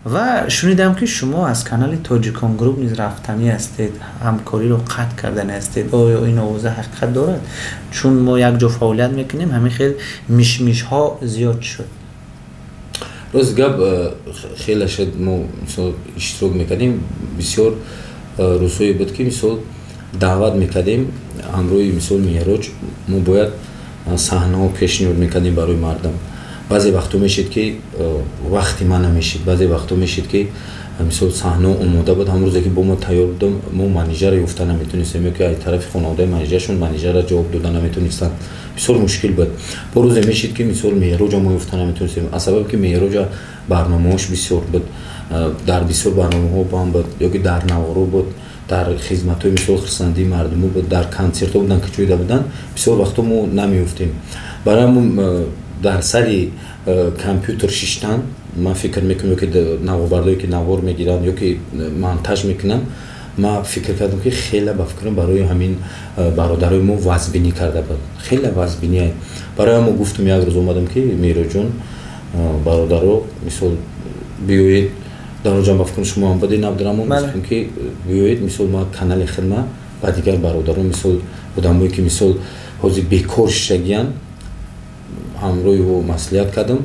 Ва шунидам, ки шумо аз канали Тоҷикон Груп низ рафтанӣ ҳастед, ҳамкориро қатъ карданӣ ҳастед. Оё ин овоза ҳақиқат дорад? Чун мо якҷо фаъолият мекунем, ҳамин хел мишмишҳо зиёд шуд. Рост гап, хеле шуд, мо мисол иштирок мекардем. Бисёр рӯзҳое буд, ки мисол даъват мекардем ҳамроҳи мисол Меҳроҷ, мо бояд саҳнаҳо пешниҳод мекардем барои мардум. Баъзе вақтҳо мешид, ки вақти ман намешид, баъзе вақтҳо мешид, ки мисол саҳна омода буд, ҳамон рӯзе ки бо мо тайёр будам, мо Манижаро ёфта наметонистем ё ки аз тарафи хонаводаи Манижашон Манижаро ҷавоб дода наметонистанд. Бисёр мушкил буд. Бо рӯзе мешид, ки мисол Меҳроҷа мо ёфта наметонистем, аз сабабе ки Меҳроҷа барномаҳош бисёр буд, дар бисёр барномаҳо бам буд ё ки дар наворо буд, дар хизматҳои мисол хурсандии мардумӣ буд, дар консертҳо буданд, ки ҷойда буданд, бисёр вақтҳо мо намеёфтем. Барои ҳамон дар сари компютер шиштан, ман фикр мекунам, ки наворбардое ки навор мегиранд ё ки монтаж мекунанд, ман фикр кардам, ки хеле ба фикрам барои ҳамин бародарои мо вазбинӣ карда буд, хеле вазбинӣ. Барои ҳамо гуфтам, як рӯз омадам, ки Меҳроҷон, бародаро, мисол биёед дар онҷа, ба фикрам шумо ҳам будед, Абдураҳмон, гуфтам, ки биёед, мисол ма канали хидма ба дигар бародарон, мисол одамое ки мисол ҳозир бекор шишагиянд, ҳамроҳи ӯ маслиҳат кардам,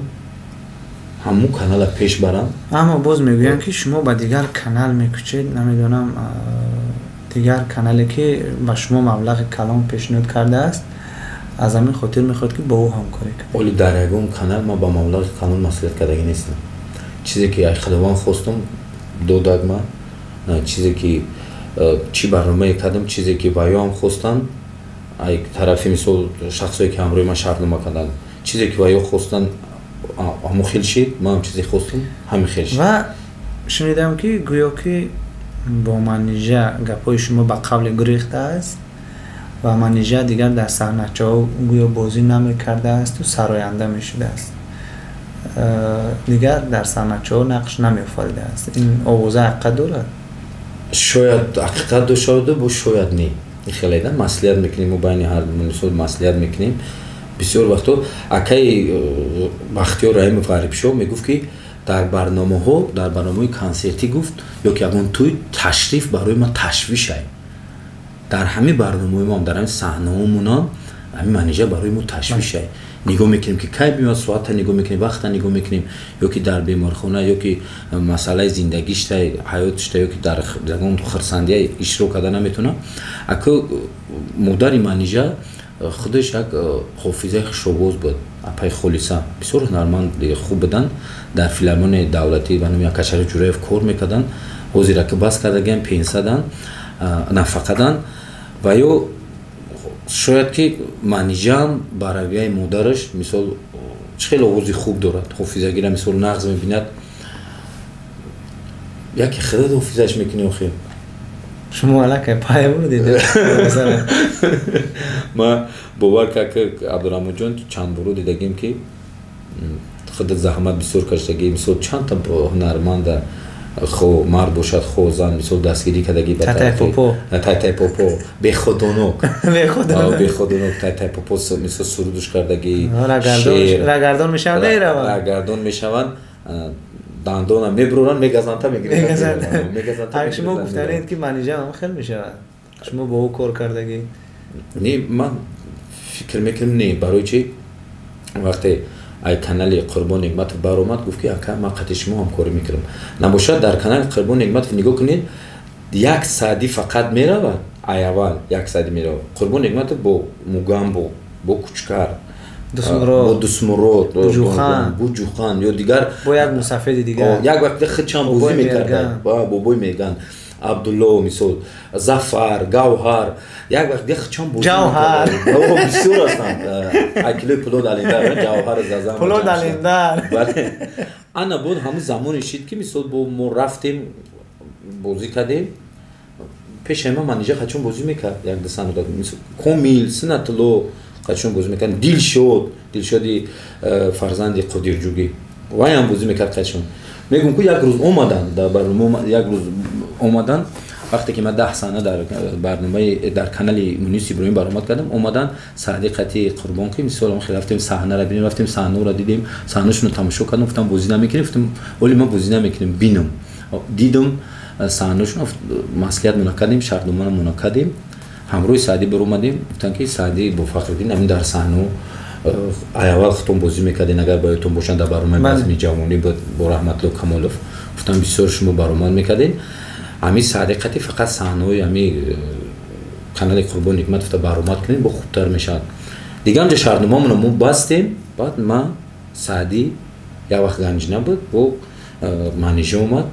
ҳамун канала пеш барам. Аммо боз мегӯянд, ки шумо ба дигар канал мекӯчед, намедонам, дигар канале ки ба шумо маблағи калон пешниҳод кардааст, аз ҳамин хотир мехоҳед, ки бо ӯ ҳамкорӣ кунед. Оли дар ягон канал ман ба маблағи калон маслиҳат кардагӣ нестам. Чизе ки ай Худованд хостам, додак ма, чизе ки чӣ барномае кардам, чизе ки ба ё ҳам хостанд ай тарафи мисол шахсое ки ҳамроҳи ман шартнома карданд, чизе ки ба ё хостанд, ҳамон хел шид, ман чизе хостам, ҳамин хел шид. Ва шунидам, ки гӯё ки бо Манижа гапҳои шумо ба қавле гурехтааст ва Манижа дигар дар саҳначаҳо гӯё бозӣ намекардаасту сароянда мешудааст, дигар дар саҳначаҳо нақш намеофаридааст. Ин овоза ҳақиқат дорад? Шояд ҳақиқат дошта бо, шояд не. Хеле маслиҳат мекунем мо байни ҳар мисол маслиҳат мекунем. Бисёр вақтҳо акаи Бахтиёр Раҳимов Ғарибшоҳ мегуфт, ки дар барномаҳо, дар барномаҳои консертӣ, гуфт, ё ки ягон тӯй ташриф барои ман ташвишай. Дар ҳамин барномаҳои мо, дар ҳамин саҳнаҳомонам ҳамин Манижа барои мо ташвишай. Нигоҳ мекунем, ки кай биёяд, соата нигоҳ мекунем, вақта нигоҳ мекунем, ё ки дар беморхона, ё ки масъалаи зиндагишта, ҳаётишта, ё ки дар ягон хурсандия иштирок карда наметавонам. Аку модари Манижа худаш як ҳофизаи хушовоз буд, апаи Холиса, бисёр ҳунарманд хуб буданд, дар филармонияи давлатӣ ба номи Акашариф Ҷураев кор мекарданд. Ҳозир ака бас кардагиам, пенсадан, нафақадан. Ва ё шояд ки Манижаам ба равияи модараш, мисол чӣ хеле овози хуб дорад, ҳофизагира мисол нағз мебинад, яке худат ҳофизаш мекунӣ охир. Шумо аллакай пая бурдед. Ман бовар кард, ки Абдураҳмонҷон, чанд боро дидагим, ки худат заҳмат бисёр кашидагӣ, мисол чандта ҳунарманда, хо мард бошад, хо зан, мисол дастгирӣ кардагӣ. Татай Попо. Татай Попо, беходонок, беходонок, Татай Попо, мисол сурудуш кардагӣ. Рагардон мешаванд, мераванд. Рагардон мешаванд, дандона мебуранд, мегазанта. Мегиранд. Шумо гуфтанед, ки Манижа ҳам хел мешавад, шумо бо ӯ кор кардагӣ. Не, ман фикр мекунам, не. Барои чи? Вақте ай канали Қурбон Неъматов баромад, гуфт, ки ака, ман қати шумо ҳамкорӣ мекунам. Набошад, дар канали Қурбон Неъматов нигоҳ кунед, як саъди фақат меравад, ай аввал як саъди меравад Қурбон Неъматов бо Мугамбо, бо Кучкар, бо Дусмурод, Буҷухан ё дигар. Бо як мусафеди дигар. Як вақт хичам бозӣ мекарда, бобои Меган, Абдулло, мисол Зафар, Гавҳар, як вақт дигар хичам бозӣ. Ҷавҳар. Бисёр ҳастанд. Акилои Пулод Алиндар, Ҷавҳар Зазам. Пулод Алиндар. Ана буд, ҳамун замоне шид, ки мисол бо мо рафтем, бозӣ кардем. Пешаи ман Манижа қачон бозӣ мекард, як дасануда, Комил Синатулло қачон бозӣ мекард, Дилшод, Дилшоди фарзанди Қодирҷугӣ, вайам бозӣ мекард қачон. Мегӯм, ку як рӯз омаданд дар барнома, як рӯз омаданд. Вақте ки ман 10 саҳна дар барномаи дар канали Мунис Иброҳим баромад кардам, омадан Саъди қати Қурбон, ки мисол ам хел рафтем саҳнаро бинем, рафтем саҳнаро дидем, саҳнашонро тамошо кардам, гуфтам бозӣ намекунем, гуфтам оли ман бозӣ намекунем, бинам. Дидам саҳнашонро, маслиҳат муна кардем, шартномаро муна кардем, ҳамроҳи Саъдӣ баромадем, гуфтанд ки Саъдӣ бо Фахриддин ҳамин дар саҳно аввал худтон бозӣ мекардин, агар ба ёдтон бошанд, дар барномаи базми ҷавонӣ бо Раҳматулло Камолов, гуфтам бисёр шумо баромад мекардин, ҳамин Саъди қати фақат саҳнаҳои ҳамин канали Қурбон Ҳикматовта баромад кунем, бо хубтар мешавад. Дигар ҳамҷа шартномаамонро мо бастем. Баъд ман, Саъдӣ, як вақт Ганҷина буд, бо Манижа омад,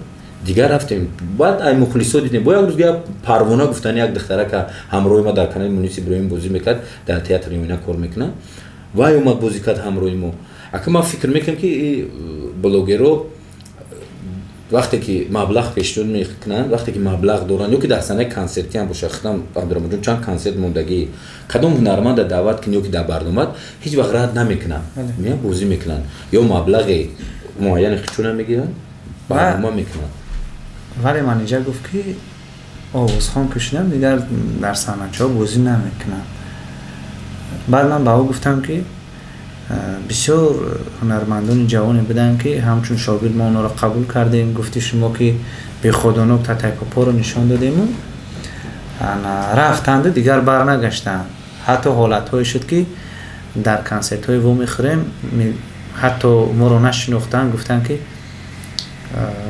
дигар рафтем. Баъд ай мухлисо дидем, бо як рӯз як Парвона гуфтани як духтарака ҳамроҳи ма дар канали Муниси Иброҳим бозӣ мекард, дар театри Оина кор мекунад, вай омад бозӣ кард ҳамроҳи мо. Ака, ман фикр мекунам, ки блогеро вақте ки маблағ пешниҳод мекунанд, вақте ки маблағ доранд ё ки дар саҳнаи консертӣ ҳам бошад, худам Абдураҳмонҷон чанд консерт мондагӣ, кадом ҳунарманда даъват кунӣ ё ки дар барномад, ҳеҷ вақт рад намекунанд, меян бозӣ мекунанд ё маблағи муайяни худшона мегиранд, барнома мекунанд. Вале Манижа гуфт, ки овозхон кушидам, дигар дар саҳначаҳо бозӣ намекунам. Баъд ман ба ӯ гуфтам, ки бисёр ҳунармандони ҷавоне буданд, ки ҳамчун шогирд мо онҳоро қабул кардем. Гуфти шумо, ки беходонок татайпопоро нишон додему рафтанду дигар барнагаштанд. Ҳатто ҳолатҳое шуд, ки дар консертҳои вомехӯрем, ҳатто моро нашинохтанд, гуфтанд, ки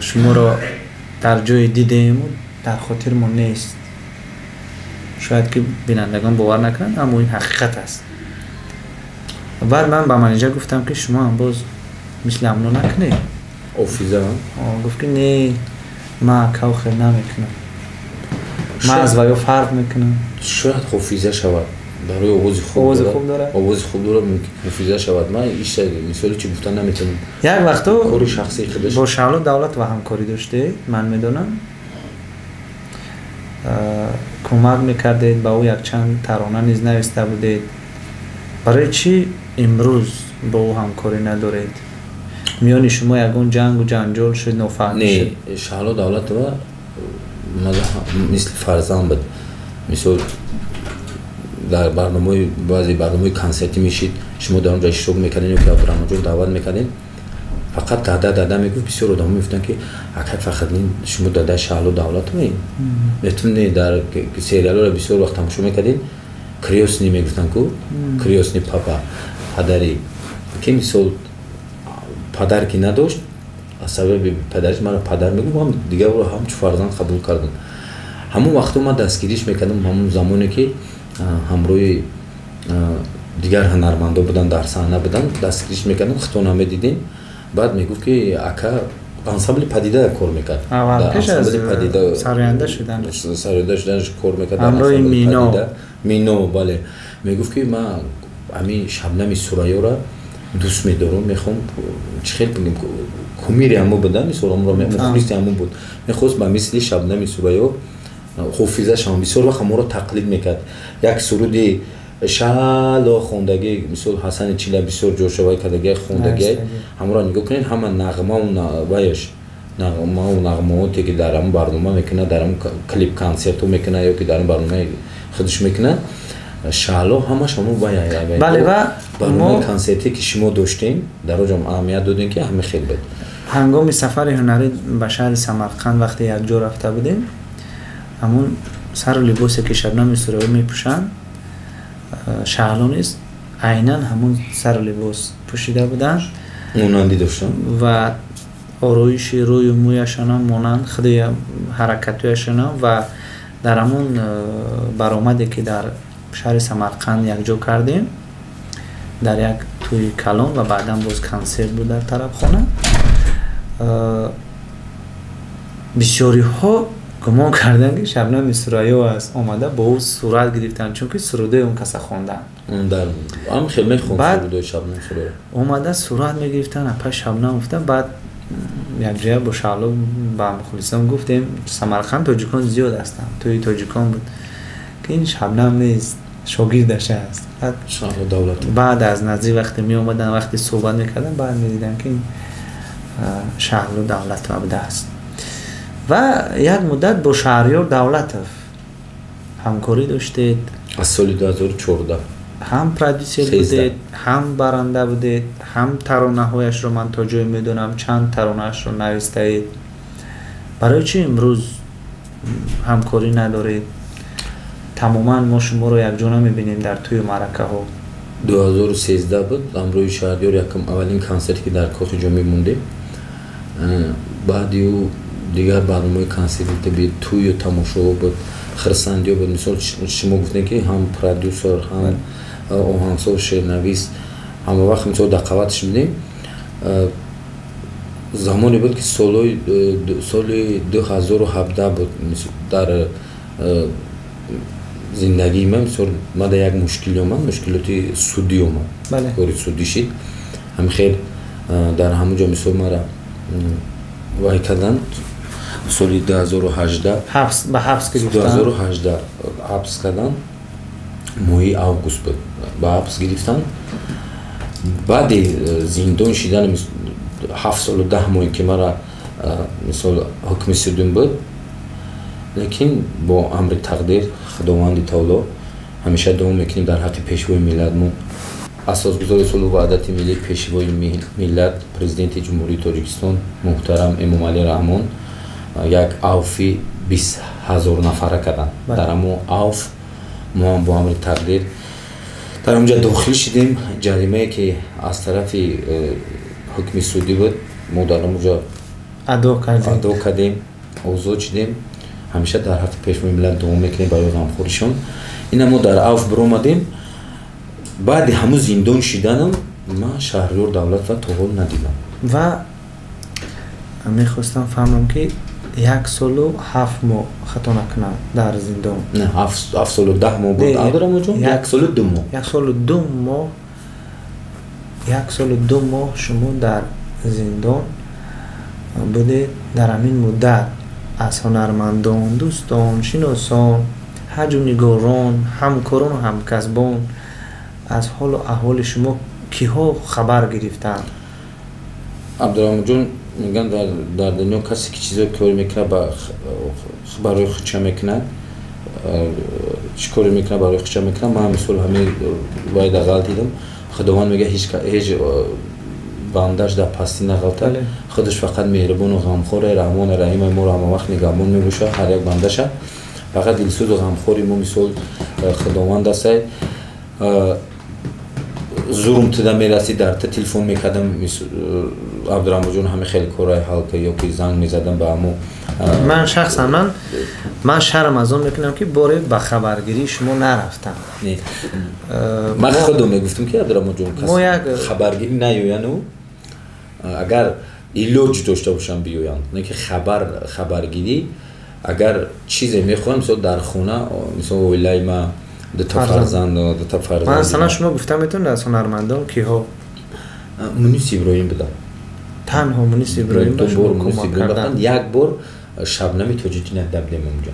шуморо дар ҷое дидему дар хотирмон нест. Шояд ки бинандагон бовар накунанд, аммо ин ҳақиқат аст. Баъд ман ба Манижа гуфтам, ки шумо ҳам боз мисли ҳамно накунед. Офиза. Гуфт, ки не, ман акав хел намекунам, ман аз ваё фарқ мекунам. Шояд ҳофиза шавад, барои овози хуб. Овози хуб дорад. Овози хуб дорад, мумкин ҳофиза шавад. Ман иша мисоли чи гуфтан наметавонам. Як вақто кори шахсии худаш. Бо Шаҳло Давлатова ҳамкорӣ доштед, ман медонам, кӯмак мекардед ба ӯ, якчанд тарона низ нависта будед. Барои чӣ имрӯз бо ӯ ҳамкорӣ надоред? Миёни шумо ягон ҷангу ҷанҷол шуд, нофаҳмӣ шуд? Не, Шаҳло Давлатова мисли фарзанд буд. Мисол, дар барномаи, баъзе барномаи консертӣ мешид, шумо дар онҷо иштирок мекардем ё ки Абдураҳмонҷон даъват мекардем, фақат дада, дада мегуфт. Бисёр одамо мегуфтанд, ки акай Фахриддин, шумо дадаи Шаҳло Давлатоваед? Метун не, дар сериалҳоро бисёр вақт тамошо мекардем, крёстный мегуфтанд ку, крёстный папа, падари ки мисол падар ки надошт, аз сабаби падариш маро падар мегуфт, ҳам дигар ӯро ҳамчун фарзанд қабул кардам. Ҳамон вақто ман дастгириш мекардам, ҳамон замоне ки ҳамроҳи дигар ҳунармандо буданд, дар саҳна буданд, дастгириш мекардам, хито намедидем. Баъд мегуфт, ки ака, ансамбли Падида кор мекард. Пеш аз сароянда шудан. Сароянда шуданаш кор мекард. Ҳамроҳи Мино. Мино, бале. Мегуфт, ки ман ҳамин Шабнами Сурайёра дӯст медорам, мехоҳам, чӣ хел бигем, кумири ҳамо буда, мисол ҳамро мухлиси ҳамо буд, мехост ба мисли Шабнами Сурайё ҳофиза шавам. Бисёр вақт ҳаморо тақлид мекард. Як суруди Шало хондагӣ, мисол Ҳасани Чила бисёр ҷошавай кардагӣ, хондагӣ, ҳаморо нигоҳ кунед, ҳама нағмау ваяш, нағмау нағмаоте ки дар ҳамон барнома мекунад, дар ҳамон клип консертҳо мекунад ё ки дар ҳамон барномаи худаш мекунад, Шаҳло ҳамаш ҳамон вая. Бале, ва барномаи консерте ки шумо доштем, дар оҷам аҳамият додем, ки ҳама хел буд. Ҳангоми сафари ҳунарӣ ба шаҳри Самарқанд, вақте якҷо рафта будем, ҳамон сару либосе ки Шабнами Сурайё мепӯшанд, Шаҳло низ айнан ҳамон сару либос пӯшида буданд. Монандӣ доштанд. Ва ороиши рӯю мӯяшонам монанд, худи ҳаракатҳояшонам. Ва дар ҳамон баромаде ки дар шаҳри Самарқанд якҷо кардем, дар як тӯи калон, ва баъдан боз консерт буд дар тарабхона, бисёриҳо гумон карданд, ки Шабнами Сурайё аст омада, бо ӯ сурат гирифтанд, чунки сурудаи он каса хонданд. Ам хел мехонд сурудаи Шабнам Сурайё. Омада сурат мегирифтанд, апа Шабнам гуфтанд. Баъд якҷоя бо Шаҳло ба мухлисон гуфтем, Самарқанд тоҷикон зиёд ҳастанд, тӯи тоҷикон буд, ки ин Шабнам нест, шогирдаш аст. Баъд аз наздик вақте меомаданд, вақте суҳбат мекарданд, баъд медиданд, ки ин Шаҳло Давлатова будааст. Ва як муддат бо Шаҳриёр Давлатов ҳамкорӣ доштед. Аз соли 2014 ҳам продюсер будед, ҳам баранда будед, ҳам таронаҳояшро ман то ҷое медонам, чанд таронаашро навистаед. Барои чӣ имрӯз ҳамкорӣ надоред? Тамоман мо шуморо якҷо намебинем дар тӯю маъракаҳо. 2013 буд, ҳамроҳи Шаҳриёр якум аввалин консерте ки дар Кохи Ҷомӣ мондем. Баъди ӯ дигар барномаи консерти тӯю тамошоҳо буд, хирсандиҳо буд. Мисол, шумо гуфтем, ки ҳам продюсер, ҳам оҳангсоз, шеърнавис, ҳама вақт мисол дар қаваташ будем. Замоне буд, ки соли 2017 буд, дар зиндагии ман мисол мада як мушкилӣ омад, мушкилоти судӣ омад, кори судӣ шид. Ҳами хел дар ҳамон ҷо мисол мара вай карданд. Соли 2018 ба ҳабс гирифтанд. 2018 ҳабс карданд, моҳи август буд, ба ҳабс гирифтанд. Баъди зиндон шидани 7 солу 10 моҳе ки мара мисол ҳукми судум буд, лекин бо амри тақдир, Худованди таоло, ҳамеша дуо мекунем дар ҳаққи пешвои миллатмон, асосгузори сулҳу ваҳдати миллӣ, пешвои миллат, Президенти Ҷумҳурии Тоҷикистон муҳтарам Эмомалӣ Раҳмон, як авфи 20 000 нафара карданд. Дар ҳамон авф мо ҳам бо амри тақдир дар ҳамонҷа дохил шидем. Ҷаримае ки аз тарафи ҳукми судӣ буд, мо дар ҳамонҷа адо кардем, озод шидем. Ҳамеша дар ҳаққи пешвои миллат дуо мекунем барои ғамхоришон. Ина мо дар авф биромадем. Баъди ҳамун зиндон шиданам ман Шаҳриёр Давлатова то ҳол надидам. Ва мехостам фаҳмам, ки 1 солу 7 моҳ, хато накунам, дар зиндон. Не, 7 солу 10 моҳ буд, Абдураҳмонҷон, 1 солу 2 моҳ. 1 солу 2 моҳ, 1 солу 2 моҳ шумо дар зиндон будед. Дар ҳамин муддат аз ҳунармандон, дӯстон, шиносон, ҳаҷвнигорон, ҳамкорону ҳамкасбон аз ҳолу аҳволи шумо киҳо хабар гирифтанд? Абдураҳмонҷон, мегӯянд, дар дунё касе ки чизое кор мекунад, барои худша мекунад, чӣ коре мекунад, барои худша мекунад. Ман мисол ҳамин вайда ғалтидам. Худованд мега, ҳеҷ бандаш дар пастӣ нағалтад, худаш фақат меҳрибону ғамхоре, Раҳмону Раҳима, моро ҳама вақт нигаҳбон мебошад, ҳар як бандаша. Фақат дилсӯзу ғамхори мо мисол Худованд астай. Зурум туда мерасид, дар та телефон мекардам: «Абдураҳмонҷон, ҳами хеле корай ҳал ка», ё ки занг мезадам ба ҳамо. Ман шахсан ман шарм аз он мекунам, ки боре ба хабаргирии шумо нарафтам. Ман худо мегуфтам, ки Абдураҳмонҷон, хабаргирӣ наёяну агар илоҷ дошта бошам, биёянд, не ки хабаргирӣ. Агар чизе мехоҳам, мисол, дар хона, мисол, оилаи ма, дута фарзанд, дута фарзанд. Масалан, шумо гуфта метавонед, аз ҳунармандон киҳо? Мунис Иброҳим будам. Танҳо Мунис Иброҳим ба шумо кӯмак карданд? Як бор Шабнами Тоҷиддин дабдем онҷо,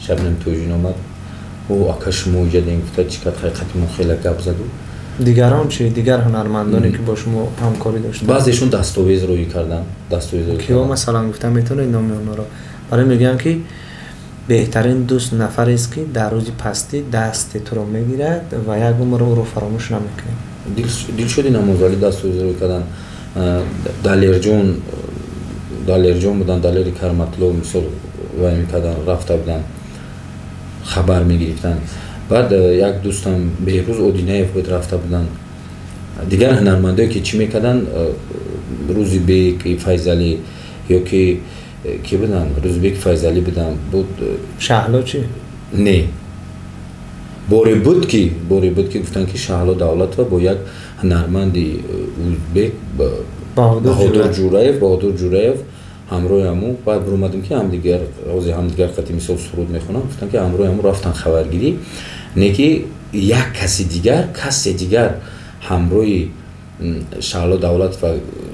Шабнами Тоҷиддин омад: «О, ака, шумо иҷадем», гуфта, чӣ кард, ҳақиқати мо хеле гап заду. Дигарон чи? Дигар ҳунармандоне, ки бо шумо ҳамкорӣ доштанд? Баъзешон дастовез рӯй карданд, дастовез. Киҳо, масалан, гуфта метавонед номи онҳоро? Барои мегӯянд, ки беҳтарин дӯст нафарест, ки дар рӯзи пастӣ дасти туро мегирад ва як умр ӯро фаромӯш намекунӣ. Дилшоди Намозалӣ дастовез рӯй карданд, Далерҷон, Далерҷон буданд, Далери Карматлов, мисол, вай мекарданд, рафта буданд, хабар мегирифтанд. Баъд як дӯстам Беҳрӯз Одинаев буд, рафта буданд. Дигар ҳунармандое ки чӣ мекарданд, Рӯзибек Файзалӣ ё ки ки буданд, Рӯзибек Файзалӣ буданд, буд. Шаҳло чӣ? Не, боре буд ки гуфтанд, ки Шаҳло Давлатова бо як ҳунарманди узбек Баҳодур Ҷураев ҳамроҳи ҳаму. Баъд биромадем, ки ҳамдигар ҳозир ҳамдигар қати мисол суруд мехонам. Гуфтанд, ки ҳамроҳи ҳаму рафтан хабаргирӣ. Не ки як каси дигар, касе дигар ҳамроҳи Шаҳло Давлатова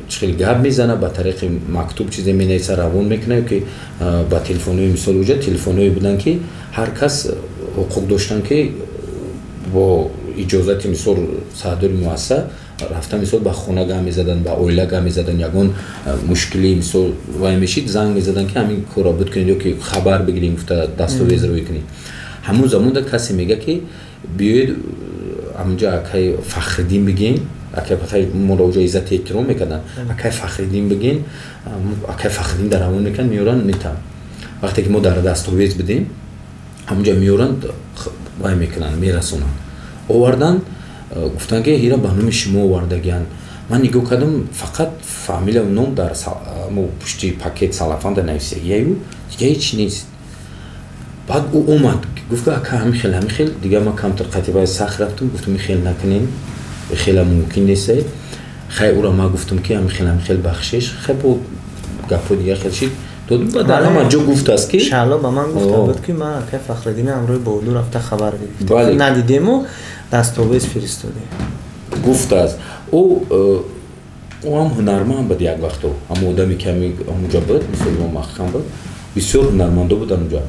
чӣ хел гап мезана, ба тариқи мактуб чизе менависа, равон мекунад, ки ба телефонҳои, мисол, уҷа телефонҳое буданд, ки ҳар кас ҳуқуқ доштанд, ки бо иҷозати, мисол, сардори муассиса. Рафта мисол ба хона гам мезадан, ба оила гам мезадан, ягон мушкили мисол вай мешид, занг мезадан ки ҳамин корро буд кунед ё ки хабар бигирем, гуфта дастовез рӯй кунед. Ҳамон замонда касе мега ки биёед ҳаминҷо акай Фахриддин бигин, акай Фахри моро уҷо иззати эҳтиром мекарданд, акай Фахриддин бигин, акай Фахриддин дар ҳамон мекард, меоранд метам. Вақте ки мо дар дастовез будем, ҳамонҷо меоранд, вай мекунанд, мерасонанд. Овардан, гуфтанд ки ҳира ба номи шумо овардагиянд. Ман нигоҳ кардам, фақат фамилия ном дар пушти пакет салафанда нависагияю, дига ҳеч нест. Баъд ӯ омад, гуфт ки ака ҳамин хел, ҳамин хел. Дига ман камтар қатибаи сахт рафтам, гуфтам ин хел накунем, хела мумкин нест. Хай ӯро ман гуфтам ки ҳамин хел, ҳамин хел, бахшиш. Хай бо гапҳои дигар хел шид. Дар ҳама ҷо гуфтааст ки Шаҳло ба ман гуфта буд ки ман акай Фахриддин ҳамроҳи Баҳодур рафта хабар гирифтем, надидему дастовез фиристодем. Гуфтааст. Ӯ ҳам ҳунарманд буд як вақто, ҳамон одаме ки ҳамонҷо буд, мисол имом маҳкам буд, бисёр ҳунармандо буданд онҷо,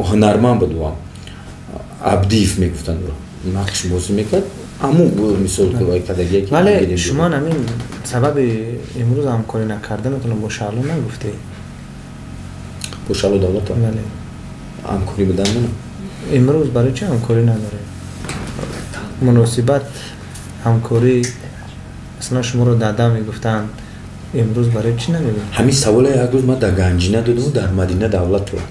ҳунарманд буд ӯ ҳам. Абдиев мегуфтанд ӯро, нақш бозӣ мекард, ҳамун мисол кардагие ки. Вале шумо ҳамин сабаби имрӯз ҳамкорӣ накарданатонро бо Шаҳло нагуфтед? Бо Шаҳло Давлатов ҳамкорӣ будан мана имрӯз барои чӣ ҳамкорӣ надоред? Муносибат, ҳамкорӣ, масалан шуморо дада мегуфтанд, имрӯз барои чӣ намегӯянд? Ҳамин саволе як рӯз ман дар Ганҷина додаму дар Мадина Давлатова.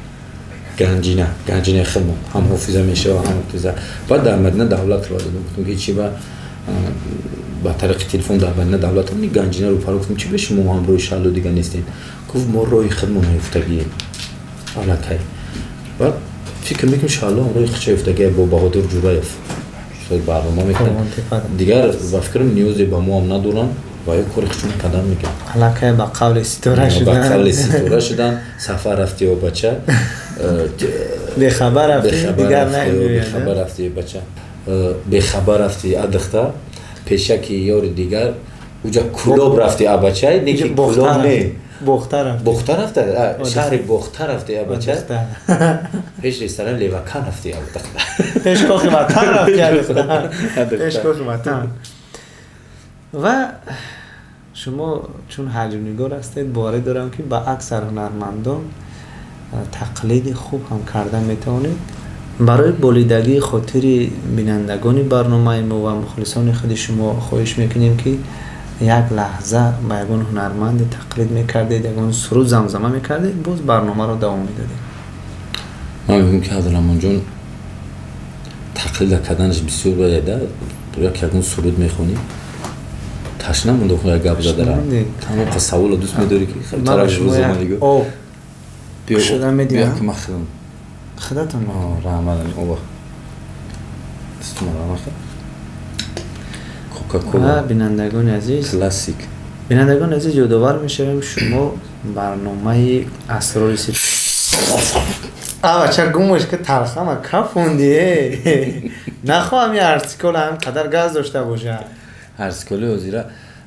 Ганҷина, Ганҷинаи худмон, ҳам ҳофиза мешава, ҳам ҳофиза. Баъд дар Мадина Давлатова додам, гуфтам ки чӣ ба тариқи телефон дар Мадина Давлатова ни Ганҷина рӯпаро гуфтам чӣ бе шумо ҳамроҳи Шаҳло дига нестед? Гуфт мо роҳи худмон ёфтагием. Аллакай. Баъд фикр мекунем Шаҳло ҳамроҳи худша ёфтагия бо Баҳодур Ҷураев. Барнома мекунанд. Дигар ба фикрам ниёзе ба мо ҳам надоранд ва ё кори худшон кардан мекунанд. Аллакай ба қавли ситора шудан. Ба қавли ситора шудан, сафар рафти ё бача. Бехабар рафти, дигар намеояд. Бехабар рафти бача. Бехабар рафти адихта, пешаки ёри дигар, уҷа Кулоб рафти абачай, не ки Кулоб не. Бохта рафти. Бохта рафта, шаҳри Бохта рафти абача. Пеш ресторан Левакан рафти абача. Пеш кохи ватан рафти абача. Пеш кохи ватан. Ва шумо чун ҳаҷмнигор ҳастед, боварӣ дорам ки ба аксар ҳунармандон тақлиди хуб ҳам карда метавонед. Барои болидагии хотири бинандагони барномаи мо ва мухлисони худи шумо хоҳиш мекунем ки як лаҳза ба ягон ҳунарманде тақлид мекардед, ягон суруд замзама мекардед, боз барномаро давом медодед. Ман мегӯям ки Абдураҳмонҷон тақлида карданаш бисёр бояда, як ягон суруд мехонӣ, ташна монда як гап задара. Тамом саволо дӯст медорӣ ки тараф рӯзома нигоҳ. Об шуда медиҳам? Биё ки ман худам. Худатон? Раҳмат, об. Дастума раҳмат. Кока-кола. Бинандагони азиз, классик. Бинандагони азиз, ёдовар мешавем шумо барномаи асрори сит. Ава ча гумош ки талхама кафонди. Нахоҳам ин арсикол ҳам қадар газ дошта бошад. Арсиколи ҳозира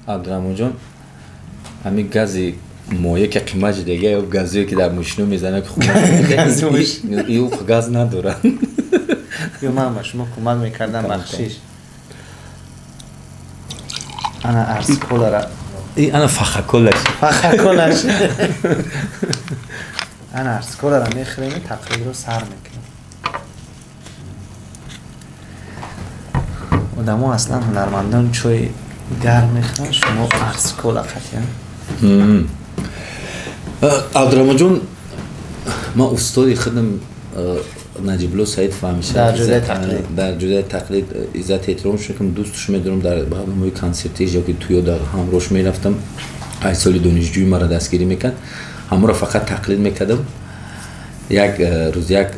Абдураҳмонҷон ҳамин гази моя ки қимати дига ё газие ки дар мошино мезанад ки хуб газ надорад. Ё ман ба шумо кӯмак мекардам, бахшиш. Ана арсиколара. И ана фахаколаш. Фахаколаш. Ана арсиколара мехӯрем, тақлидро сар мекунем. Одамо аслан ҳунармандон чой гарм мехӯранд, шумо арсикола қатъиян. Абдураҳмонҷон, ман устоди худам Наҷибло Саид фаҳмиша дар ҷодаи тақлид иззати эҳтиром шукм, дӯстш медорам, дар барномаҳои консертиш ё ки туё дар ҳамроҳш мерафтам. Ай соли донишҷӯӣ маро дастгирӣ мекард, ҳамонро фақат тақлид мекардам. Як рӯз як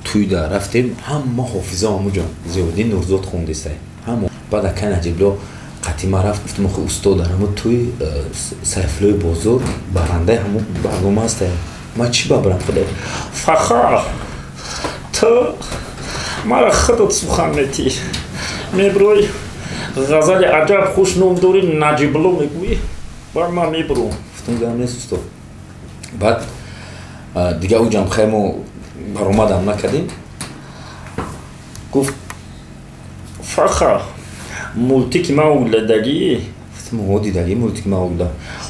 туйда рафтем, ҳама ҳофиза ҳамуҷо Зиёддин Нурзод хондистай. Ҳамо баъд акай Наҷибло қатима рафт, гуфтам охи устод, дар ҳамо туй Сайфуллои Бозор барандаи ҳамо барнома ҳастай. Ман чӣ бабарам худо? Фахар, ту мара худат сухан метӣ. Меброй ғазали аҷаб хуш ном дорӣ, Наҷибло мегӯӣ, баъд ман мебурам. Гуфтам гап нест устод. Баъд дига уҷам хай мо баромадам накардем. Гуфт Фахар, Мултики Маугли дагӣ? Гуфтам, ҳо, дидагӣ мултики Маугла.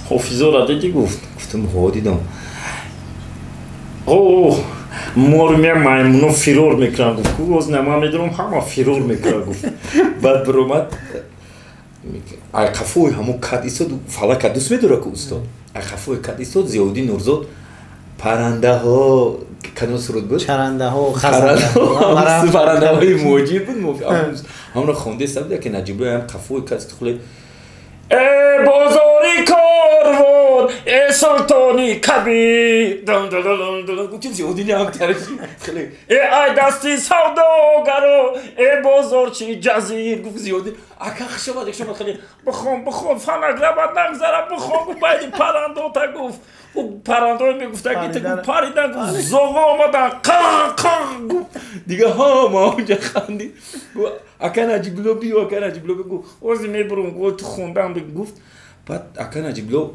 Ҳофизора дидӣ, гуфт. Гуфтам, ҳо, дидам. О, мормия, маймуно фирор мекунанд, гуфт. Ку оз нама медонам, ҳама фирор мекунанд, гуфт. Баъд биромад, ай қафои ҳамон кат истод. Фалака дӯст медора ку устод. Ай қафои кат истод Зиёддин Нурзод, паррандаҳо, кадом суруд буд? Чарандаҳо. Паррандаҳои муҳоҷир буд. Ҳамонро хондаеста буд, яке Наҷибулло ҳам қафои кат хуле. Э, бозори корвон, э, султони кабир. Гуфтим, Зиёддин ҳам тарафи хеле. Э, ай дасти савдогаро, э, бозорчи ҷазир, гуфт Зиёддин. Ака, хушомад, хушомад, хеле. Бихон, бихон, фонограмма нагзара, бихон, гуфт. Байни паррандота, гуфт, ӯ паррандое мегуфтаги ту, гуфт, паридан, гуфт, зоға омадан, қан қан, гуфт. Дига ҳама онҷа хандид. Гуфт, ака Наҷибулло, биё, ака Наҷибулло, гуфт. Ози мебурум, гуфт, ту хондан, гуфт. Баъд ака Наҷибулло,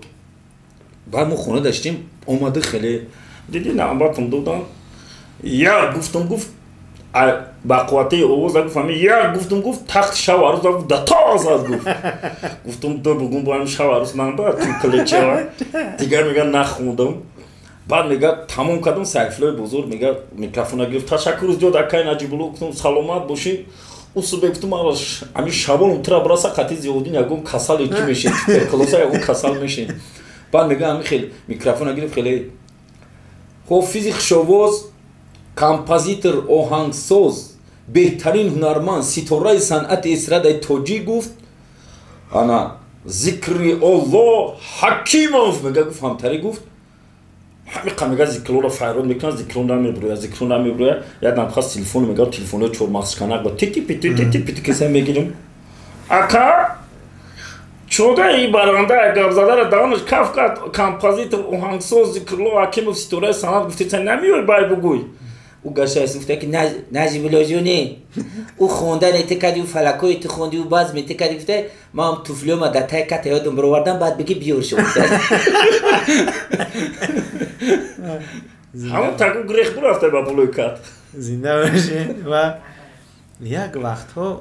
баъд мо хона даштем, омада хеле. Диди, навбатам додан, як гуфтам, гуфт, ба қувватаи овоза, гуфт, ҳами як гуфтам, гуфт, тахти шав арӯза, гуфт, да тозад, гуфт. Гуфтам, ду бугум бо ҳами шав арӯз нанда ту плеча. Дигар мега, нахондам. Баъд мега, тамом кардам, Сайфуллои бозор, мега, микрофона гирифт. Ташаккур зиёд, акай Наҷибулло, гуфтам, саломат бошӣ. Усубе, гуфтам, ами шабоном тура бираса, қати Зиёддин ягон касале чӣ мешин, туберкулоза, ягон касал мешин. Баъд мега, ами хел микрофона гирифт, хеле: ҳофизи хушовоз, композитор, оҳангсоз, беҳтарин ҳунарманд, ситораи санъати эстрадаи тоҷик, гуфт, ана Зикри Олло Ҳакимов, мега, гуфт, ҳамтари, гуфт. Ҳамиқа, мега, Зикрро файрод мекунад, Зикро намебурӯяд, Зикро намебурӯяд. Як намхаст телефон, мега, телефонои чормағзшиканак ба тити пити, тити пити киса мегирим. Ака, чода и баранда гапзадара даҳонаш каф кард. Композитор, оҳангсоз Зикрулло Ҳакимов, ситораи санъат, гуфти, намеёй бай бугӯй. Ӯ гаштааст, гуфта ки Наҷибуллоҷоне, ӯ хондане ту кади, ӯ фалакое ту хонди, ӯ базме ту кади, гуфта, ман туфлиёма дар тай ката ёдам бировардам, баъд бигӣ, биёр шо. Ҳамон таку грех бурафта ба пулои кат. Зинда бошед. Ва як вақтҳо,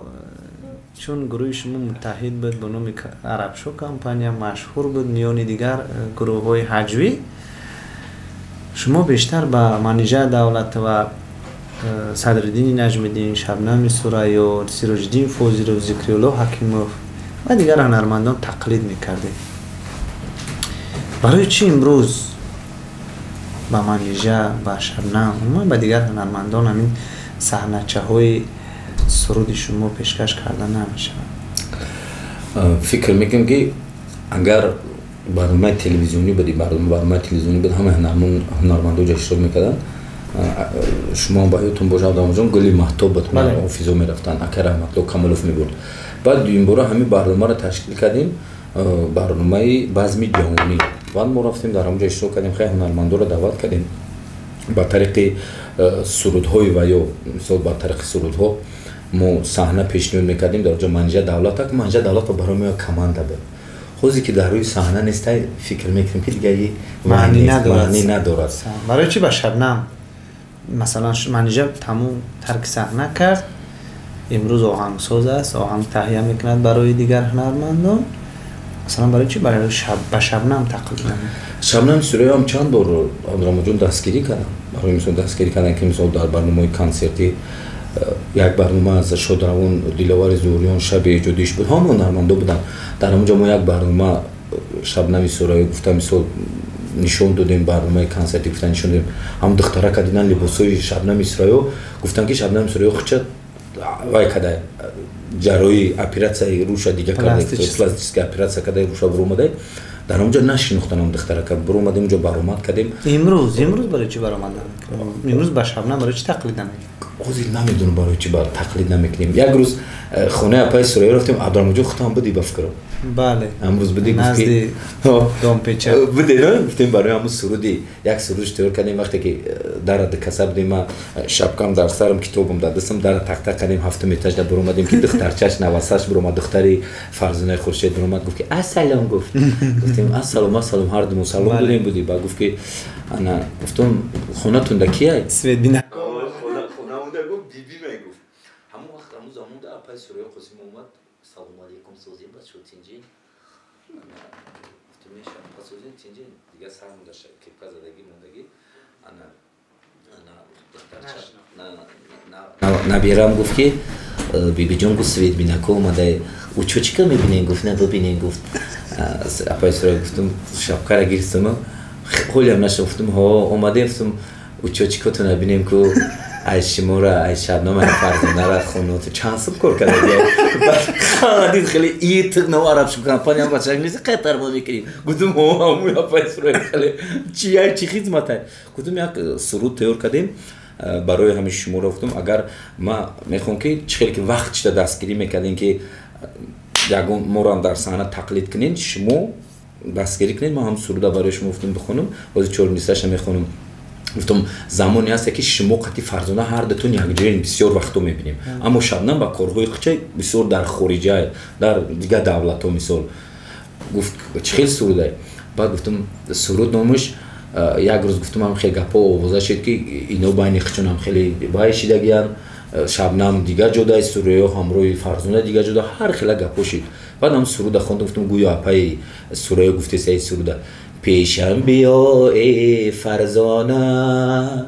чун гурӯҳи шумо муттаҳид буд, бо номи Арабшо компания машҳур буд миёни дигар гурӯҳҳои ҳаҷвӣ, шумо бештар ба Манижа Давлатова, Садриддини Наҷмиддин, Шабнами Сурайё, Сироҷиддин Фозилов, Зикриулло Ҳакимов ва дигар ҳунармандон тақлид мекардед. Барои чӣ имрӯз ба Манижа, ба Шабнам, умуман ба дигар ҳунармандон ҳамин саҳначаҳои суруди шумо пешкаш карда намешавад? Фикр мекунам, ки агар барномаи телевизионӣ буди, барномаи телевизионӣ буд, ҳама ҳунармандо ҷа иштирок мекарданд. Шумо ба ёдтон бошад, Абдурамоҷон, Гули маҳтоб буд, ҳофизо мерафтанд, ака Раҳматулло Камолов мебурд. Баъд дуюмбора ҳамин барномаро ташкил кардем, барномаи Базми ҷаҳонӣ. Баъд мо рафтем, дар ҳамонҷо иштирок кардем, хеле ҳунармандоро даъват кардем, ба тариқи сурудҳои ва ё мисол, ба тариқи сурудҳо мо саҳна пешниҳод мекардем. Дар ҷо Манижа Давлата, Манижа Давлатова барои мо як команда буд. Ҳозе ки дар рӯи саҳна нестай, фикр мекунем, ки дига маънӣ надорад. Барои чӣ ба Шабнам, масалан, Манижа тамом тарки саҳна кард, имрӯз оҳангсоз аст, оҳанг таҳия мекунад барои дигар ҳунармандон, масалан, барои чӣ ба Шабнам тақлид намекунад? Шабнам Сурайё ҳам чанд бор, Абдурамоҷон, дастгирӣ кардам. Барои мисол, дастгирӣ кардам, ки мисол, дар барномаҳои консертӣ, як барнома аз шодравон Диловари Зуҳуриён, шаби эҷодиш буд, ҳама ҳунармандо буданд дар ҳамонҷо. Мо як барнома Шабнами Сурайё, гуфта, мисол, нишон додем, барномаи консертӣ, гуфта, нишон додем. Ҳам духтарака дидан либосҳои Шабнами Сурайё, гуфтанд, ки Шабнами Сурайё хуча вай када, ҷарроҳӣ, оператсияи руша дига карда, пластическая оператсия када, руша буромада. Дар ҳамонҷо нашинохтан ҳам духтарака. Буромадем, онҷо баромад кардем. Имрӯз барои чӣ баромад намекунем? Имрӯз ба Шабнам барои чӣ тақлид намекунем? Ҳозир намедонам, барои чӣ тақлид намекунем. Як рӯз хонаи апаи Сурайё рафтем, Абдурамоҷон, худам будӣ, ба фикрам. Бале. Ҳамрӯз будӣ. Назди домпеча. Буде, гуфтем, барои ҳамун суруди як суруд тайёр кардем. Вақте ки дара дукаса будем, ма шапкам дар сарам, китобам дар дастам, дара тақтақ кардем, ҳафтум этажда буромадем, ки духтарчаш навасаш буромад, духтари Фарзонаи Хуршед буромад, гуфт ки ассалом, гуфт. Гуфтем ассалом, ассалом, ҳардумон салом додем, будӣ. Ба гуфт ки ана, гуфтам, хонатунда кияй? Свет бина. Хонаунда, гуфт, биби мегуфт. Ҳамон вақт, ҳамон замонда апаи Сурайё Қосим омад. Салому алейкум, созем, бачо, тинҷи? Гуфтем, шапка созем, тинҷи? Дига сар монда, кепка задагӣ мондагӣ. Ана набирам гуфт, ки бибиҷон, гуфт, свет бинако омада, учочка мебинем, гуфт, на бибинем, гуфт. Апай Сурая, гуфтум, шапкара гирифтум, ҳолиам наша, гуфтум, ҳо, омадем, гуфтум, учочкотона бинем ку, ай шимора, ай Шабнам, ай Фарзонара хоноту чанд сум кор карда. Дид, хеле итиқ нав араб компания бачак нест, қайтар бо мекунем. Гуфтум, ҳо, ҳамуй апай Сурая, хеле чи як чи хизматай. Гуфтум, як суруд тайёр кардем барои ҳамин шуморо. Гуфтум, агар ма мехоҳам, ки чӣ хеле ки вақт чида дастгирӣ мекардем, ки ягон морам дар саҳна тақлид кунед, шумо дастгирӣ кунед, ман ҳам суруда барои шумо, гуфтум, бихонам. Ҳозир чор мисраша мехонам. Гуфтум, замоне ҳаста, ки шумо қати Фарзона ҳар дутон якҷоян, бисёр вақтҳо мебинем, аммо Шабнам ба корҳои хуча бисёр дар хориҷа, дар дигар давлатҳо. Мисол, гуфт, чӣ хел сурудай? Баъд гуфтум, суруд номаш, як рӯз, гуфтум, ҳам хеле гапҳо овоза шуд, ки ино байни хучонам хеле бай шидагиян, Шабнам дигар ҷодаи, Сурӯё ҳамроҳи Фарзона дигар ҷода, ҳар хела гапҳо шуд. Баъд ҳам суруда хондам. Гуфтум, гӯё апаи Сурӯё гуфтеса ин суруда: пешам биё, э Фарзона.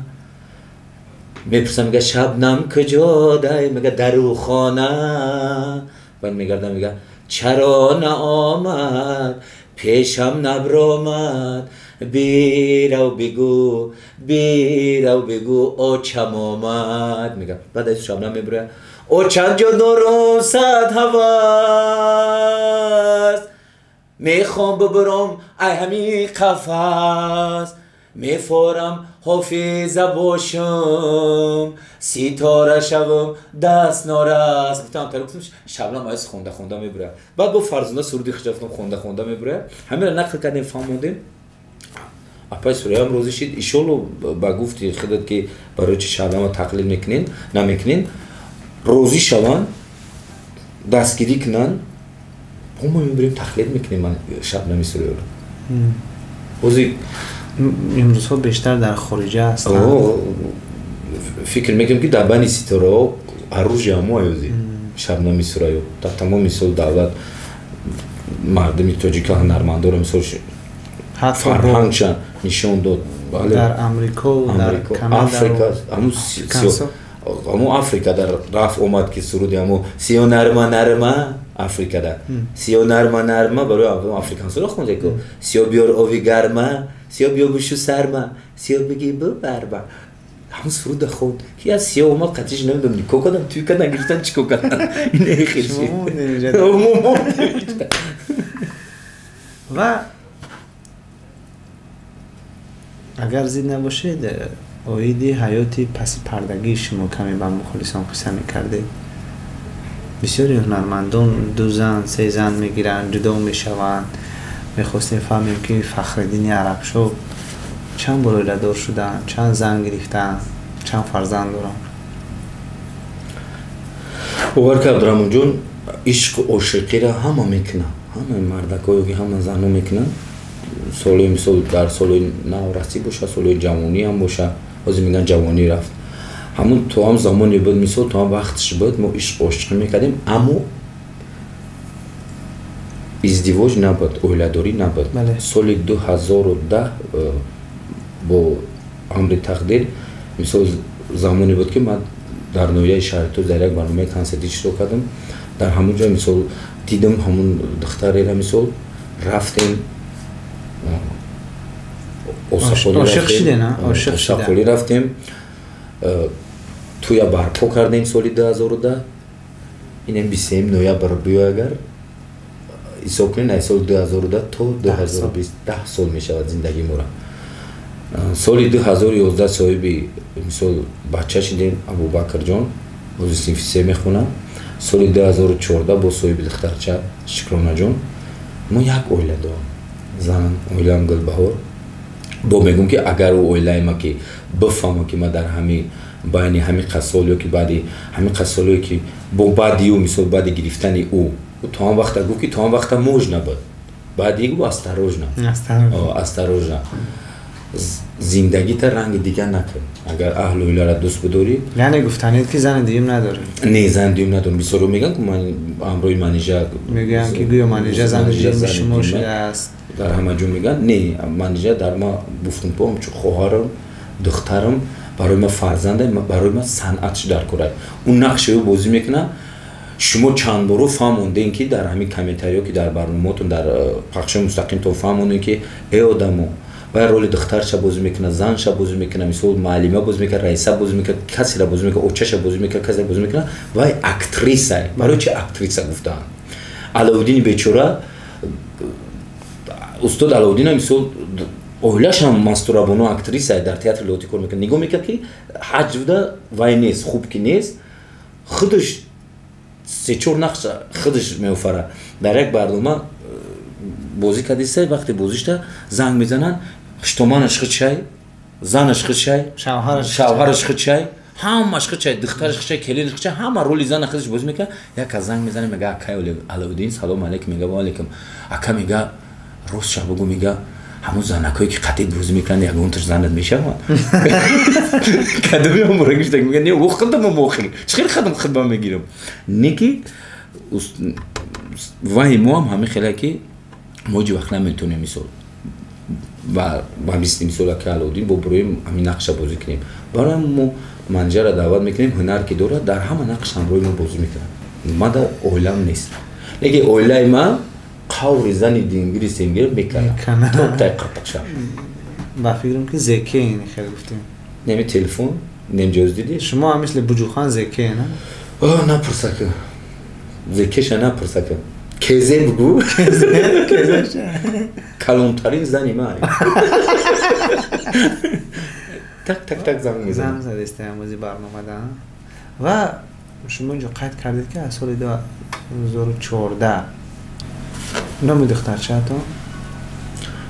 Мепурсам, мега, Шабнам куҷо дай? Мега, дару хона. Баъд мегардам, мега, чаро наомад, пешам набромад? Бирав бигӯ, бирав бигӯ, очам омад, мега. Баъд аз Шабнам мебуря: очам ҷо дорум сад ҳавас, мехоҳам бибуром ай ҳамин қафас, мефорам ҳофиза бошам, ситора шавам, даст норас. Гуфтам, гуфтам, Шабнам айс хонда хонда мебуря. Баъд бо Фарзона суруди хиҷа, гуфтам, хонда хонда мебуря. Ҳамира нақл кардем, фаҳмондем, апай Сураяам розӣ шид. Иншолло, ба гуфти худат, ки барои чи Шабнама тақлид мекунен, намекунен, розӣ шаванд, дастгирӣ кунанд, мо мебирем, тақлид мекунем ман Шабнами Сурёро ҳозир. Имрӯзҳо бештар дар хориҷа ҳастанд. Фикр мекунем, ки дар байни ситораҳо аружи ҳамо ҳозир Шабнами Сурайё дар тамоми мисол давлат мардуми тоҷика, ҳунармандоро, мисол, фарҳангша нишон дод. Дар Амрико, дар Африка, ҳамун Африка дар рафт омад, ки суруди ҳамо сиё нарма нарма Африкада, сиё нарма нарма барои африкансоро хонде ку, сиё биёр ови гарма, сиё биё бушу сарма, сиё биги бубарма, ҳамун суруда хонд, ки аз сиё омад, қатиш намедонам, никоҳ кардам, туй кардан, гирифтан, чӣ кор кардан. Ва агар зид набошед, оиди ҳаёти паси пардагии шумо каме ба мухолисон қисса мекардед. Бисёри ҳунармандон ду зан, се зан мегиранд, ҷудо мешаванд. Мехостем фаҳмем, ки Фахриддини Арабшоҳ чанд бор оиладор шуданд, чанд зан гирифтаанд, чанд фарзанд доранд? Бовар ки, Абдураҳмонҷон, ишқу ошиқиро ҳама мекунад, ҳама мардакҳо ё ки ҳама занҳо мекунанд. Солҳои, мисол, дар солҳои наврасӣ боша, солҳои ҷавонӣ ҳам боша, ҳозир мегӯянд ҷавонӣ рафт, ҳамун то ҳам замоне буд, мисол, то ҳам вақтш буд, мо ишқ ошиқӣ мекардем, аммо издивоҷ набуд, оиладорӣ набуд. Соли 2010 бо амри тақдир, мисол, замоне буд, ки ман дар ноҳияи Шаҳритӯз дар як барномаи консертӣ иштирок кардам. Дар ҳамон ҷо, мисол, дидам ҳамун духтарера, мисол, рафтем, Осақолӣ рафтем, тӯя барпо кардем соли 2010. Инем 27 ноябр биё, агар ҳисоб кунед, аз соли 2010 то 2020 10 сол мешавад зиндагии мора. Соли 2011 соҳиби, мисол, бача шидем, Абубакрҷон, бози синфи се мехонам. Соли 2014 бо соҳиби духтарча, Шукронаҷон. Мо як оила дорам, зан, оилаам Гулбаҳор. Бо мегӯм, ки агар ӯ оилаи ма ки бифаҳма, ки ма дар ҳами байни ҳами қасол ё ки баъди ҳами қасолое, ки бо баъди ӯ, мисол, баъди гирифтани ӯ, то ҳам вақта гуфт, ки то ҳам вақта можно буд, баъди гу осторожно, осторожно. Зиндагита ранги дигар накун. Агар аҳлу оиларо дӯст бидорӣ. Яъне гуфтанед, ки зани дуюм надоред? Не, зани дуюм надорам. Бисёро мегӯянд, ки ман ҳамроҳи Манижа. Мегӯянд, ки гӯё Манижа зани дуюми шумо шудааст. Дар ҳама ҷо мегӯянд. Не, Манижа дар ма гуфтум, ҳамчун хоҳарам, духтарам, барои ма фарзанда, барои ма санъатш дар кора. Ӯ нақши ӯ бозӣ мекунад. Шумо чанд боро фаҳмондем, ки дар ҳамин комментариё, ки дар барномаотон, дар пахшҳои мустақимтон фаҳмондем, ки э одамо, вай роли духтарша бозӣ мекунад, занша бозӣ мекунад, мисол, муаллима бозӣ мекунад, раиса бозӣ мекунад, касеро бозӣ мекунад, очаша бозӣ мекунад, касеро бозӣ мекунад. Вай актриса. Барои чи актриса гуфтаанд? Алоуддини бечора, устод Алоуддина, мисол, оилашам Мастурабону актриса, дар театри Лоҳутӣ кор мекунад. Нигоҳ мекард, ки ҳаҷвда вай нест, хуб ки нест, худаш се-чор нақш худаш меофарад. Дар як барнома бозӣ кардиста, вақте бозишта занг мезананд: хуштоманаш худшай, занаш худшай, шавҳараш худшай, ҳамаш худшай, духтараш худшай, келинаш худшай, ҳама роли зана худаш бозӣ мекунад. Як кас занг мезанад, мега: «Акай Алоуддин, салом алейкум». Мега: «Ва алейкум, ака». Мега: «Ростша бугӯ», мега, «ҳамун занакое, ки қатъи бозӣ мекунанд, ягонташ занат мешаванд?» Кадоми ҳамора гирифта? Мега: «Не, о худам охир чӣ хел худам худба мегирам?» Не, ки вай мо ҳам ҳамин хеле, ки мо ҳеҷ вақт наметонем, мисол, ба мисли, мисол, ака Алоуддин бо буроем, ҳамин нақша бозӣ кунем. Барои мо Манижаро даъват мекунем. Ҳунар ки дорад, дар ҳама нақш ҳамроҳи мо бозӣ мекунад. Мада оилам нест, лекин оилаи ман қаври зани дингири семгир мекунад то тай қапақша. Ба фикрам, ки зеке ин хел гуфтем. Неми телефон немҷоз дидӣ. Шумо ҳам мисли Буҷухан зеке, на? Напурсака, зекеша напурсака, кезе бугӯ, калонтарин зани ман. Так, так, так занг мезанад. Занг задеста амози барномада. Ва шумо инҷо қайд кардед, ки аз соли 2014. Номи духтарчаатон?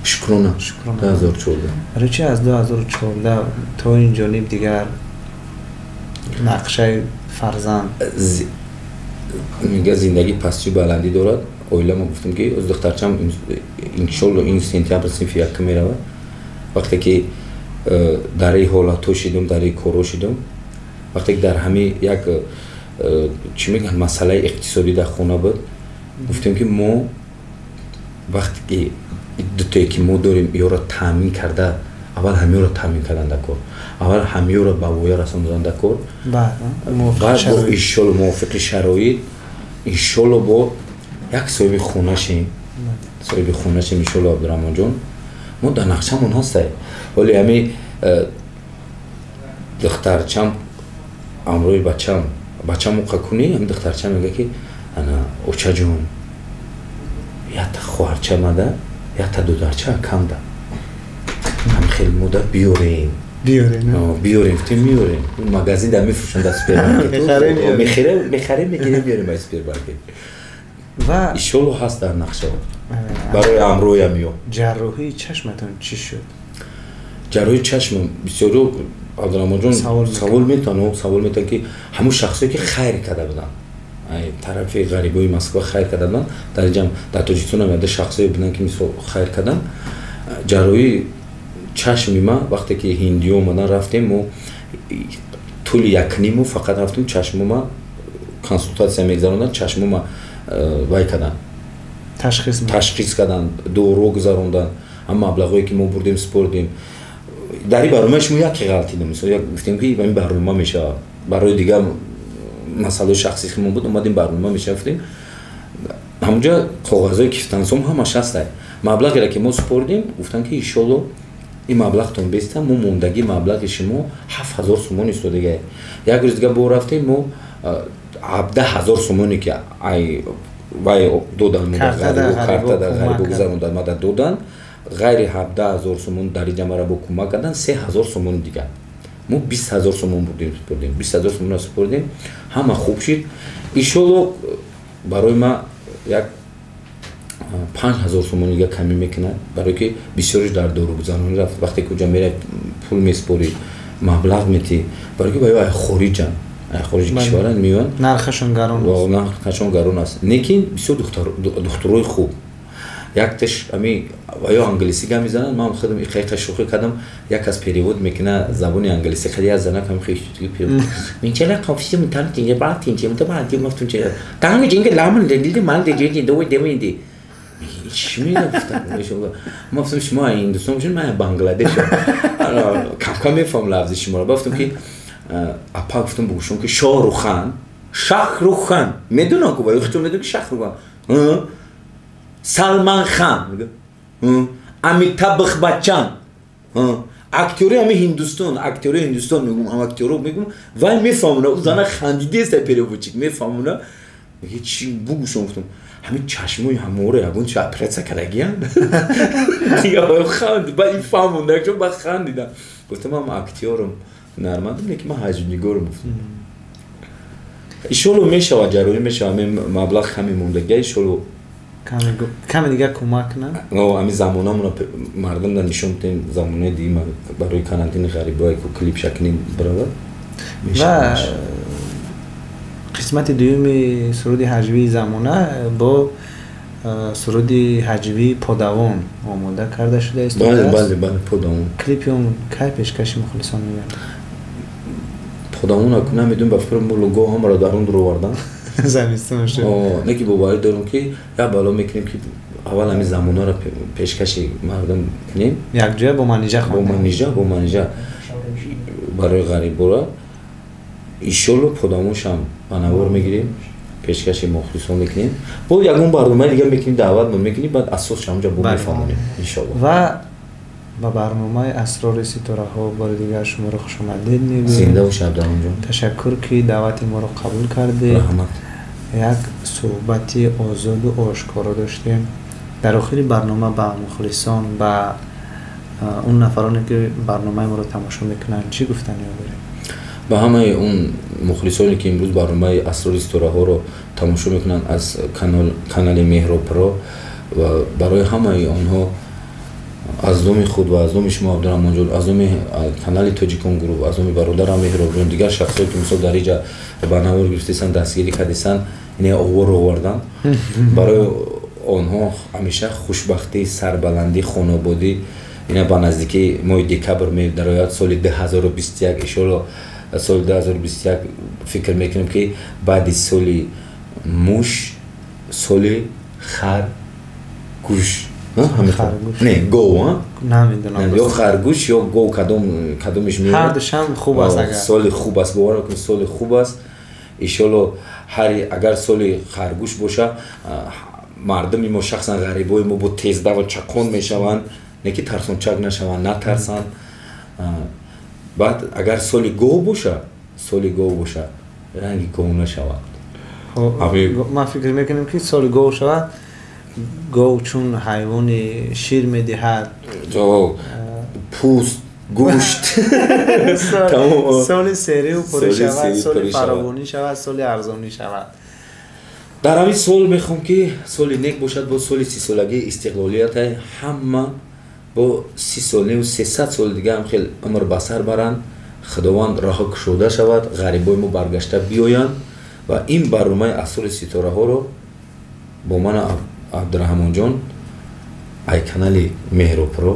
Шукрона. 2014. Барои чи аз 2014 то ин ҷониб дигар нақшаи фарзанд? Мега, зиндагӣ пастию баландӣ дорад. Оила ма гуфтам, ки оз духтарчам иншолло ин сентябр синфи якум меравад. Вақте ки дар ин ҳолатҳо шидум, дар ин корҳо шидум, вақте ки дар ҳамин як чӣ мегӯянд, масъалаи иқтисодӣ дар хона буд, гуфтем, ки мо вақте ки дутое, ки мо дорем, ёро таъмин карда, аввал ҳамёро таъмин кардан дар кор, аввал ҳамёро ба воя расондан дар кор, баъд бо иншолло мувофиқи шароит, иншолло бо як соҳиби хона шем, соҳиби хона шем, иншолло. Абдураҳмонҷон, мо дар нақшамон ҳастай. Ҳоли ҳами духтарчам ҳамроҳи бачам, бачам уқа кунӣ, ҳами духтарчам мега, ки ана, очаҷон, якта хоҳарча мада, якта додарча акамда, ҳам хел мода биёрем. Биёрем, гуфтем, меёрем. Магазин да мефурӯшанд, дар супермаркет мехарем, мегирем, биёрем ба супермаркет. Ва иншолло ҳаст дар нақша барои ҳамроҳиам ё. Ҷарроҳии чашматон чӣ шуд? Ҷарроҳии чашмам бисёриё, Абдураҳмонҷон, савол метавон, савол метавон, ки ҳамун шахсое, ки хайр карда буданд, тарафи ғарибои Москва хайр карда буданд, дар инҷам, дар Тоҷикистон ҳам яда шахсое буданд, ки мисол хайр карданд. Ҷарроҳии чашми ман, вақте ки ҳиндиё омадан, рафтем мо, тӯли якниму фақат рафтем, чашмома консултатсия мегузаронданд, чашмома вай карданд, ташхис карданд, доро гузаронданд. Ҳам маблағое, ки мо бурдем, супордем. Дар ин барнома шумо яке ғалтидем, мисол, гуфтем, ки ин барнома мешавад, барои дигар масъалаи шахсии худмон буд, омадем, барнома мешавад, гуфтем. Ҳамунҷа коғазҳои кифтансом ҳамаш ҳастай. Маблағеро, ки мо супордем, гуфтанд, ки иншолло ин маблағтон беста, мо мондагии маблағи шумо 7000 сомон истодагае. Як рӯз дига бо рафтем, мо 17 000 сомоне, ки ай вай додан, картада ғарибо гузарондан, мада додан, ғайри 17 000 сомон дар инҷа мара бо кӯмак кардан 3000 сомони дигар, мо 20 000 сомон бурдем, супордем, 20 000 сомонро супордем. Ҳама хуб шид, иншолло. Барои ма як 5000 сомон дига камӣ мекунад, барое ки бисёриш дар доругузаронӣ рафт. Вақте ки уҷа мерай, пул месупорӣ, маблағ метӣ, барое ки ба ё ай хориҷан, ай хориҷи кишваран меоянд. Нархашон гарон аст. Нархашон гарон аст, лекин бисёр духтурои хуб. Якташ ами ё англисӣ гап мезанад, ман худам иқайқа шӯхӣ кардам, як аз перевод мекуна забони англисӣ, хади аз занак ҳам хеле перевод. Минчала қофиси мутан тинҷа ба тинҷа мута ба тинҷа мафтун ча. Танги ҷинга ламан дилди ман деҷи ду деминди. Чӣ мегуфтам? Ман гуфтам шумо ҳиндустон бошед, ман Бангладеш. Кам-кам мефаҳмам лафзи шуморо. Гуфтам ки апа, гуфтам бугӯшон ки Шоҳрухан, Шахрухан. Медонам ку, вай худтон медонам ки Шахрухан. Салман Хан, Амитабх Баччан, актёри ҳами Ҳиндустон, актёри Ҳиндустон мегум, ҳам актёро мегум, вай мефаҳмона, ӯ зана хандидеста переводчик мефаҳмона. Меги чӣ бугӯшон, гуфтам ҳамин чашмои ҳаморо ягон чи оператсия кардагиян? Дига ханд, баъд ин фаҳмонда, чун баъд хандидам. Гуфтам ман актёрам, ҳунармандам, лекин ман ҳаҷвнигорам, гуфтам. Иншолло мешавад, ҷарроҳӣ мешавад, ҳамин маблағ каме мондагия, иншолло каме дигар кӯмак кунад. Ҳамин замонамонро мардумда нишон бидем, замонаи дима барои карантини ғарибое ку клип шакнем биравад. Ва қисмати дуюми суруди ҳаҷвии замона бо суруди ҳаҷвии Подавон омода карда шуда истодааст. Бале, бале, Подавон. Клипи он кай пешкаши мухлисон мегардад? Подавон ку намедонам, ба фикр мулуго ҳамаро дар он дуровардан. Замистон шуд. Не ки боварӣ дорам ки як бало мекунем ки аввал ҳамин замонаро пешкаши мардум кунем. Якҷоя бо Манижа хонем. Бо Манижа, бо Манижа барои ғарибора. Иншолло Подавоншам ба навор мегирем, пешкаши мухлисон мекунем. Бо ягон барномаи дига мекунем, даъват мо мекунем, баъд асосш ҳамҷа бо мефаҳмонем иншолло. Ва ба барномаи Асрори ситораҳо бори дигар шуморо хушомадед мегӯем. Зинда бошед, Абдураҳмонҷон. Ташаккур ки даъвати моро қабул кардед. Раҳмат. Як суҳбати озоду ошкоро доштем. Дар охири барнома ба мухлисон, ба он нафароне ки барномаи моро тамошо мекунанд, чӣ гуфтаниё доред? Ба ҳамаи он мухлисоне ки имрӯз барномаи Асрори ситораҳоро тамошо мекунанд аз канали Меҳробпро, ва барои ҳамаи онҳо аз номи худ ва аз номи шумо Абдураҳмонҷон, аз номи канали Тоҷикон Груп, аз номи бародарам Меҳробҷон, дигар шахсое ки мисол дар иҷа ба навор гирифтесанд, дастгирӣ кардесанд, ине овор овардан, барои онҳо ҳамеша хушбахтӣ, сарбаландӣ, хонободӣ. Ина ба наздикии моҳи декабр медарояд соли 2021, иншолло соли 2021 фикр мекунем ки баъди соли муш соли харгӯш. Не, гов, намедонам. Ё харгӯш ё гов, кадомиш меояд. Ҳардушам хуб аст агар. Соли хуб аст, бовар кунед, соли хуб аст. Иншолло ҳар агар соли харгӯш боша, мардуми мо, шахсан ғарибои мо бо тездаву чақон мешаванд, не ки тарсончак нашаванд, натарсанд. Баъд агар соли гов боша, соли гов боша, ранги гов нашавад. Ман фикр мекунам ки соли гов шавад, гов чун ҳайвони шир медиҳад, пӯст, гӯшт, соли серию пурӣ шавад, соли фаровонӣ шавад, соли арзонӣ шавад. Дар ҳамин сол мехоҳам ки соли нек бошад, бо соли 30-солагии истиқлолията ҳама бо 30 солневу 300 соли дига ҳам хел умр ба сар баранд, Худованд роҳа кушода шавад, ғарибои мо баргашта биёянд ва ин барномаи Асрори ситораҳоро бо ман Абдураҳмонҷон ай канали Меҳробпро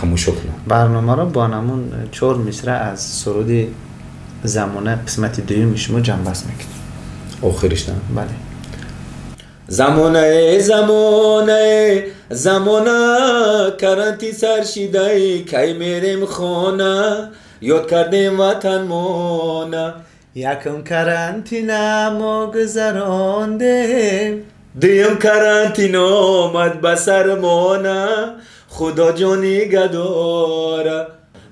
тамошо кунанд. Барномаро бо ҳамон 4 мисра аз суруди замона қисмати дуюми шумо ҷамъбаст мекунем. Охириш, на? Бале. Замонае, замонае, замона, карантин сар шидаи, кай мерем хона, ёд кардем ватанмона. Якум карантина мо гузарондем, дуюм карантин омад ба сармона, Худо ҷони гадора.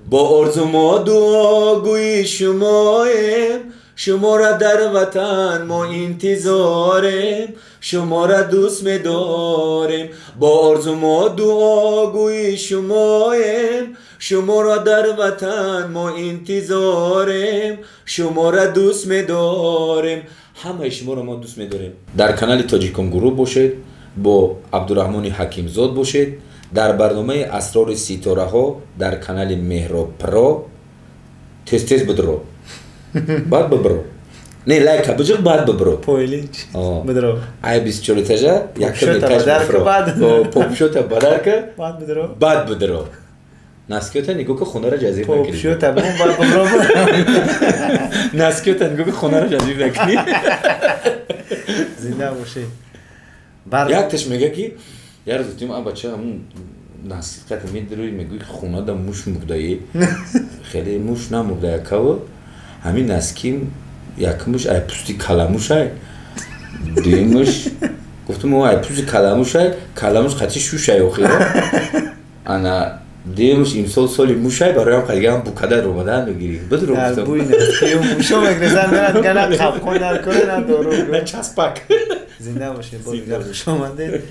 Бо орзу мо дуогӯи шумоем, шуморо дар ватан мо интизорем, шуморо дӯст медорем. Бо орзу мо дуогӯи шумоем, шуморо дар ватан мо интизорем, шуморо дӯст медорем. Ҳамаи шуморо мо дӯст медорем. Дар канали Тоҷикон Груп бошед, бо Абдураҳмони Ҳакимзод бошед, дар барномаи Асрори ситораҳо дар канали Меҳробпро. Тез-тез бидро, баъд бибро. Не, лайка биҷиқ, баъд бибро. Пойлинч бидро. Ай 24 этажа якум этаж бифро. Попшота бадарка, баъд бидро. Баъд бидро. Носки ёта нигоҳ ка, хонара ҷазир накунӣ. Попшота бум, баъд бибро. Носки ёта нигоҳ ка, хонара ҷазир накунӣ. Зинда бошед. Якташ мега, ки як рӯз гуфтем, а бача, ҳамун носки қати медирои, мегӯи, хонада муш мурдаи. Хеле муш намурда, якаво ҳамин носки якумуш ай пӯсти каламушай, дуюмуш, гуфтум, ай пӯсти каламушай, каламуш қати шушай охира. Ана дуюмуш, имсол соли мушай, бароям қадигам букадар омадан мегирӣ, бидро. Гуфтум, буи носки мушо мегрезан, мерад гана қапқон дар кора, на дору. На часпак. Зинда бошед, боз дигар хуш омадед.